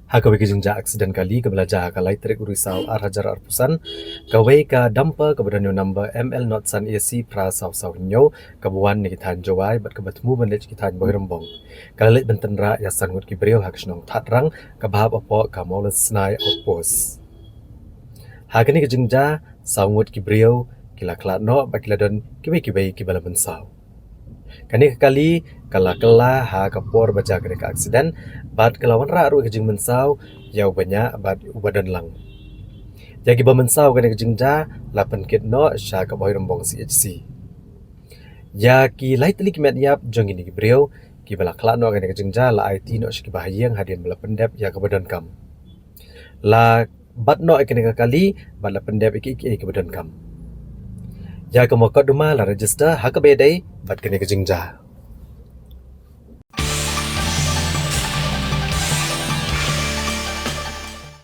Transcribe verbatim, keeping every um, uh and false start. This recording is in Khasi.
Ha kawei ka jingjia aksiden kali kaba la jia ha ka lai tarik u Risaw ar hajar arphew san, kawei ka dumper kaba don ïa u number M L not san A C phra saw saw hynñiew, kaba wan na ki thaiñ Jowai bad kaba thmu ban leit sha ki thaiñ Bhoirymbong, ka la leit ban tynrah ïa san ngut ki briew ha ka shnong Thadrang kaba hap hapoh ka Mawlasnai Outpost. Ha kane ka jingjia, saw ngut ki briew ki la khlad noh bad ki la don kiwei kiwei kiba la mynsaw. Kane ka kali ka la kylla ha ka por ba jia kane ka aksiden bad ka la wanrah ruh ka jingmynsaw ïa uba ñiah bad uba don lang. Ïa kiba mynsaw kane ka jingjia la pynkit noh sha ka Bhoirymbong C H C. Ïa ki lai tylli ki met ïap jong kine ki briew kiba la khlad noh kane ka jingjia la aiti noh sha kiba ha ïing hadien ba la pyndep ïa kaba donkam. La bat noh ïa kane ka kali bad la pyndep ïa kiei kiei kiba donkam. Ïa ka mukotduma la register ha kaba ïadei bad kane ka jingjia.